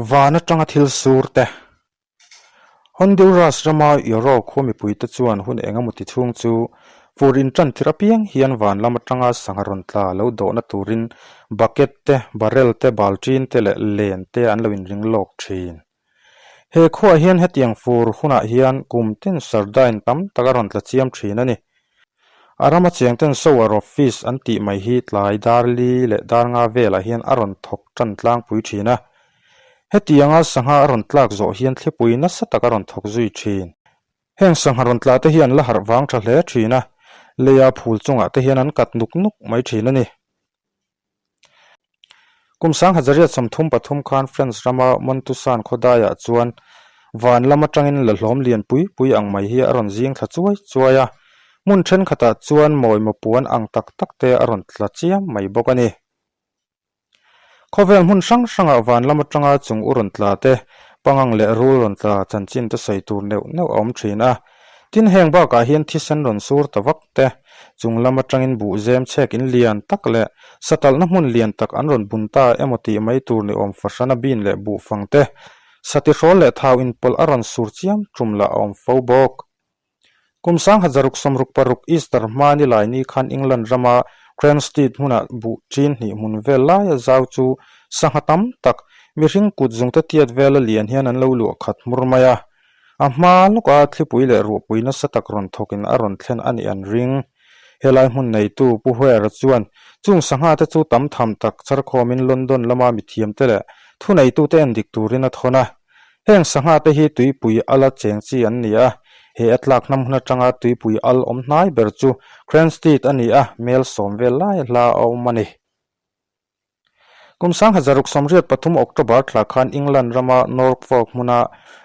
Van atanga thil sur te. Honduras rama Yoro khua mipuite chuan hun eng emaw ti chhung chu fur intan tir apiang hian van lam atanga sangha rawn tla lo dawhna turin bucket te, barrel te, balṭin te leh len te an lo inring lawk thin. He khuaah hian hetiang fur hunah hian kum tin sardine tam tak a rawn tla chiam thin a ni. A rama cheng ten shower of fish an tih mai hi tlai dar li leh dar nga velah hian a rawn thawk tan tlangpui thin a. Hetianga sangha a rawn tlak zawh hian thlipui nasa tak a rawn thawk zui thin. Heng sangha rawn tla te hi an la harh vang tha hle thin a, leia phul chungah te hian an kat nuk nuk mai thin a ni. Kum 1833 khan France rama Montusan khawdaiah chuan van lam atangin la hlawm lian pui pui ang mai hi a rawn zing thla chuai chuai a, hmun thenkhatah chuan mawimaw puan ang tak tak te a rawn tla chiam mai bawk a ni. Khawvel hmun hrang hrangah van lam atanga chung u rawn tla te, pangang leh rul rawn tla chanchin te sawi tur neuh neuh a awm thin a. Tin heng bakah hian thisen rawn sur ta vak te, chung lam atangin buhzem chhek in lian tak leh satalhna hmun lian tak an rawn bun ta emaw tih mai tur ni awm fahrana bin leh buhfang te, satihrawl leh thau inpawlh a rawn sur chiam tum lah a awm fo bawk. Kum 1666 Easter hma ni lai ni khan England rama Cranstead hmunah buh chin hnih hmun vel laia zau chu sangha tam tak, mihring kut zungte tiat vela lian hian an lo luah khat hmur mai a. A hma lawka thlipui leh ruahpui nasa tak rawn thawkin a rawn thlen a nih an ring. Helai hmun neitu Pu Ware chuan chung sangha te chu tam tham tak charkhawmin London lama mithiamte leh thuneitute endik turin a thawn a. Heng sangha te hi tuipui ala cheng chi an ni a, he a tlak hnam hun atanga tuipui al awm hnai ber chu Cranstead a ni a, mel sawm vel lai hla a awm a ni. Kum 1683 October thla khan England rama Norfolk hmuna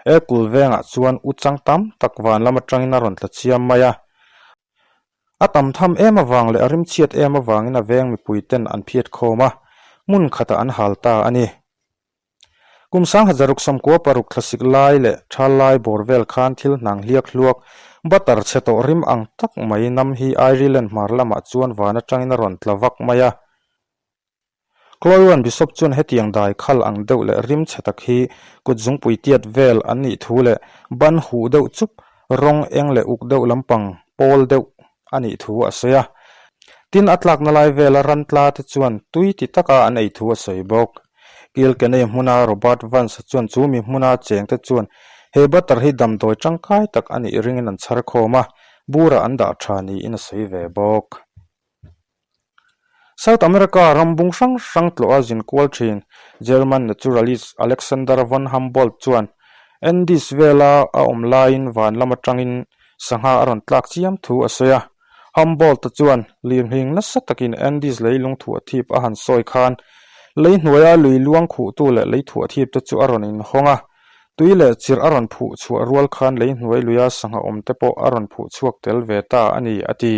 Ercule vengah chuan u chang tam tak van lam atangin a rawn tla chiam mai a. A tam tham em avang leh a rimchhiat em avangin a veng mipui ten an phiat khawm a, hmun khatah an hal ta a ni. Kum 1696 thlasik lai leh thal lai bawr vel khan thil hnang hliak hluak, butter chhe tawh rim ang tak mai nam hi Ireland hmar lamah chuan van atangin a rawn tla vak mai a. Chloe-a'n Bishop chuan hetiang dai khal ang deuh leh rim chhe tak hi kut zungpui tiat vel an nih thu leh ban huh deuh chup, rawng eng leh uk deuh lampang pawl deuh a nih thu a sawi a. Tin, a tlakna lai vela ran tla te chuan tui ti taka an ei thu a sawi bawk. Kilkenny hmuna Robert Vance chuan chu mi hmuna chengte chuan he butter hi damdawi tangkai tak a nih ringin an chhar khawm a, burah an dah tha niin a sawi ve bawk. South America ram bung hrang hrang tlawh a zin kual thin German naturalist Alexander von Humboldt chuan Andes vela a awm laiin van lam atangin sangha a rawn tlak chiam thu a sawi a. Humboldt-a chuan lirnghing nasa takin Andes leilung thuah thip a han sawi khan lei hnuaia lui luang khuhtu leh lei thuah thip te chu a rawn inhawng a, tui leh chirh a rawn phuh chhuah rual khan lei hnuai luia sangha awm te pawh a rawn phuh chhuak tel ve ta a ni, a ti.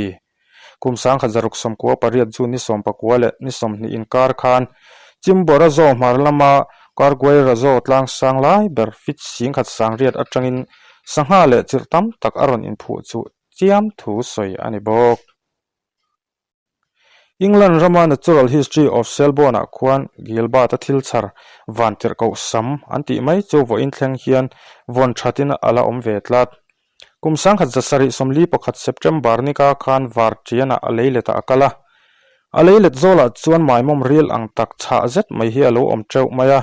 Kum 1698 June ni 19 leh ni 20 inkar khan Chimborazo hmar lama Karguairazo tlangsang lai ber fit 1108 atangin sangha leh chirh tam tak a rawn inphuh chuh chiam thu sawi a ni bawk. England rama Natural History of Selborne-ah khuan Gilbert-a thil chhar van tirhkoh sam an tih mai chu vawiin thleng hian vawn thatin a la awm ve tlat. Kum 1741 September nika khan Varṭianah a leiletah a kal a. A leilet zawlah chuan maimawm ril ang tak chhah zet mai hi a lo awm teuh mai a,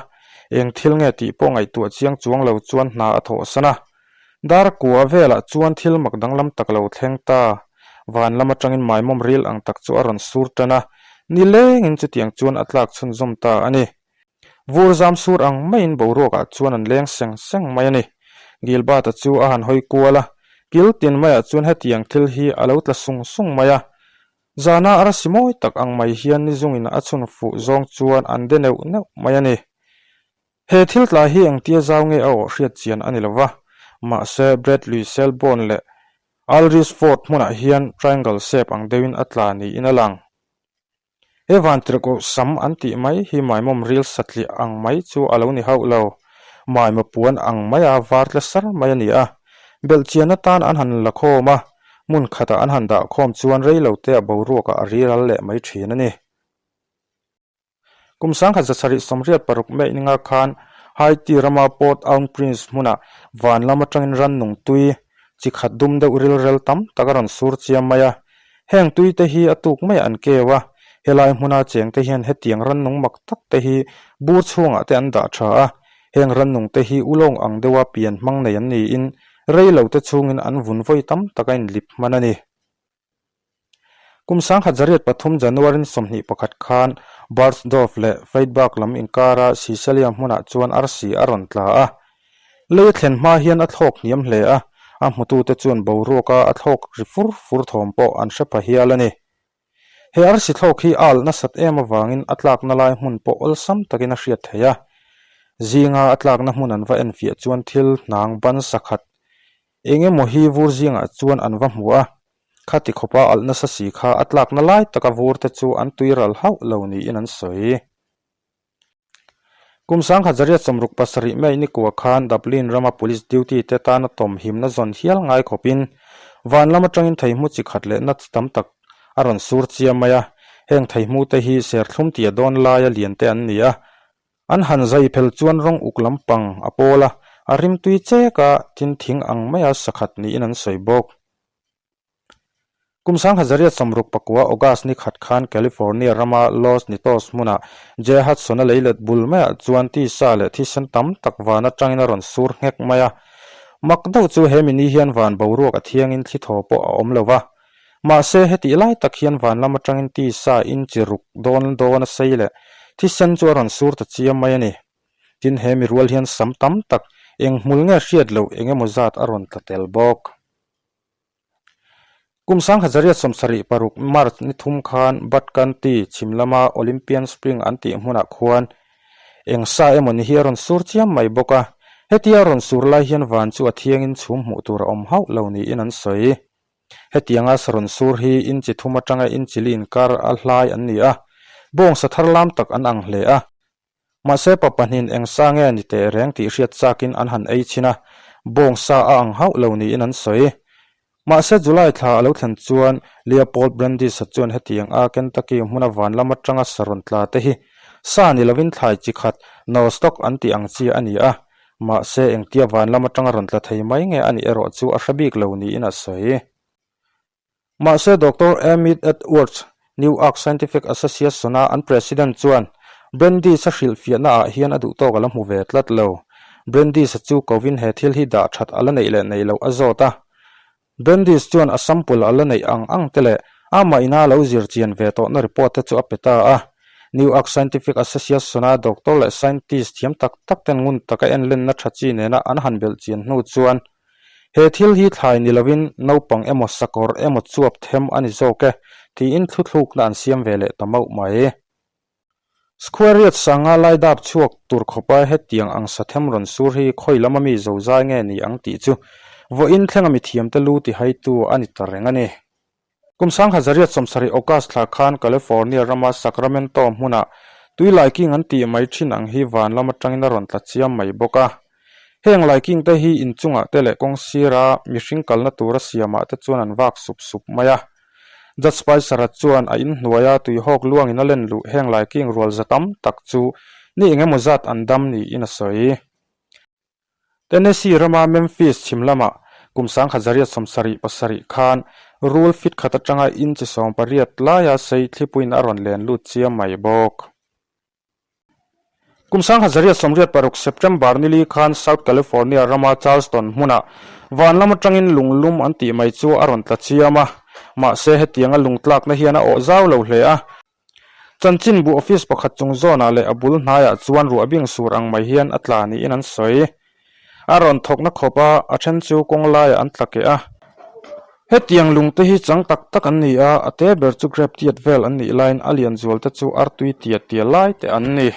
eng thil nge tih pawh ngaihtuah chiang chuang lo chuan hna a thawhsan a. Dar kua velah chuan thil mak danglam tak lo thleng ta. Van lam atangin maimawm ril ang tak chu a rawn sur tan a, nilengin chutiang chuan a tlak chhunzawm ta a ni. Vur zam sur ang maiin boruakah chuan an leng seng seng mai a ni. Gilbert-a chu a han hawi kual a, kil tin maiah chuan hetiang thil hi a lo tla sung sung mai a. Zana arsi mawi tak ang mai hian ni zungin a chhun fuh zawng chuan an de neuh neuh mai a ni. He thil tla hi engtia zau nge a awh hriat chian a ni lo va, mahse Bradley Selborne leh Alris Ford hmunah hian triangle shape ang deuhin a tla niin a lang. He vantirhkoh sam an tih mai hi maimawm ril satliah ang mai chu a lo ni hauh lo. Maima puan ang maia var tla sar mai a ni a. Belhchian atan an han la khawm a, hmun khatah an han dah khawm chuan rei lo te a boruakah a riral leh mai thin a ni. Kum 1786 May ninga khan Haiti rama Port-au-Prince hmunah van lam atangin rannung tui chi khat dum deuh rilrel tam tak a rawn sur chiam mai a. Heng tui te hi a tuk maiah an keu a, helai hmuna cheng te hian hetiang rannung mak tak te hi bur chhungah te an dah tha a. Heng rannung te hi ulawng ang deuha pian hmang nei an niin rei lo te chhungin an vun vawi tam tak a inlip hman a ni. Kum 1903 January 21 khan Bernsdorf leh Friedberg lam inkara Sicilian hmunah chuan arsi a rawn tla a. Lei a thlen hma hian a thlawk hniam hle a, a hmutute chuan boruaka a thlawk ri fur fur thawm pawh an hre pha hial a ni. He arsi thlawk hi a alh nasat em avangin a tlakna lai hmun pawh awlsam takin a hriat theih a. Zinga a tlakna hmun an va enfiah chuan thil hnang ban sakhat Eng emaw hi vur zingah chuan an va hmu a, khati khawpa alh nasa si kha a tlakna lai taka vur te chu an tui ral hauh lo niin an sawi. Kum 1967 May nikua khan Dublin rama police duty te tana tawm himna zawn hial ngai khawpin van lam atangin theihmu chi khat leh nuts tam tak a rawn sur chiam mai a, heng theihmu te hi serthlum tia dawn laia lian te an ni a, An han zai phel chuan rawng uk lampang a pawl a, a rimtui chek a, tin thing ang maia sakhat niin an sawi bawk. Kum 1969 August ni khat khan California rama Los Nitos hmuna J. Hudson-a leilet bul maiah chuan tisa leh thisen tam tak van atangin a rawn sur nghek mai a. Mak deuh chu he mini hian van boruak a thiangin thli thaw pawh a awm lo va. Mahse, hetih lai tak hian van lam atangin tisa inchi ruk dawn dawn a sei leh thisen chu a rawn sur ta chiam mai a ni. Tin, he mi rual hian sam tam tak eng hmul nge hriat loh eng emaw zat a rawn tla tel bawk. Kum 1976 March ni thum khan Butte County chhim lama Olympian Spring an tih hmunah khuan eng sa emaw ni hi a rawn sur chiam mai bawk a. Hetia a rawn sur lai hian van chu a thiangin chhum hmuh tur a awm hauh lo niin an sawi. Hetianga sarawn sur hi inchi thum atanga inchi li inkar a hlai an ni a, bawngsa thar lam tak an ang hle a. Mahse pa pahnihin eng sa nge ni teh reng tih hriat chakin an han ei chhin a, bawngsa a ang hauh lo niin an sawi. Mahse July thla a lo thlen chuan Leopold Brandis-a chuan hetiang a Kentucky hmuna van lam atanga sarawn tla te hi sa ni lovin thlai chi khat Nostoc an tih ang chi a ni a, Mahse, engtia van lam atanga rawn tla thei mai nge a nih erawh chu a hre bik lo niin a sawi. Mahse, Doctor Amit Edwards, New Ark Scientific Association-a an president chuan Brandis-a hrilhfiahna ah hian a duhtawk a la hmu ve tlat lo. Brandis-a chu kovin he thil hi dah that a la neih leh neih loh a zawt a. Brandis chuan a sample a la neih ang ang te leh amah ina lo zir chian ve tawhna report te chu a pe ta a. New Ark Scientific Association-a doctor leh scientist thiam tak tak ten ngun taka enlenna tha chi nena an han belh chian hnu chuan he thil hi thlai ni lovin naupang emaw sakawr emaw chuap them a ni zawk e tiin thluthlukna an siam ve leh ta mauh mai. Square-riat sanga lai dap chhuak tur khawpa hetiang ang sathem rawn sur hi khawi lama mi zozai nge ni ang tih chu vawiin thlenga mithiamte lu tihaitu a ni ta reng a ni. Kum 1970 August thla khan California rama Sacramento hmunah tui laiking an tih mai thin ang hi van lam atangin a rawn tla chiam mai bawk a. Heng laiking te hi inchungah te leh kawng sira mihring kalna tura siamah te chuan an vak sup sup mai a. Judge Spicer-a chuan a inhnuaia tuihawk luangin a len luh heng laiking rual za tam tak chu ni eng emaw zat an dam niin a sawi. Tennessee rama Memphis chhim lamah kum 1977 khan rul fit khat atanga inchi 18 laia sei thlipuiin a rawn len lut chiam mai bawk. Kum 1986 September nili khan South California rama Charleston hmunah van lam atangin lung lum an tih mai chu a rawn tla chiam a, mahse hetianga lung tlakna hian a awh zau lo hle a. Chanchinbu office pakhat chung zawnah leh a bul hnaiah chuan ruah bing sur ang mai hian a tla niin an sawi. A rawn thawkna khawp a, a then chu kawng laiah an tla keh a. Hetiang lungte hi chang tak tak an ni a, a te ber chu grape tiat vel an nih laiin a lian zual te chu artui tiat tia lai te an ni.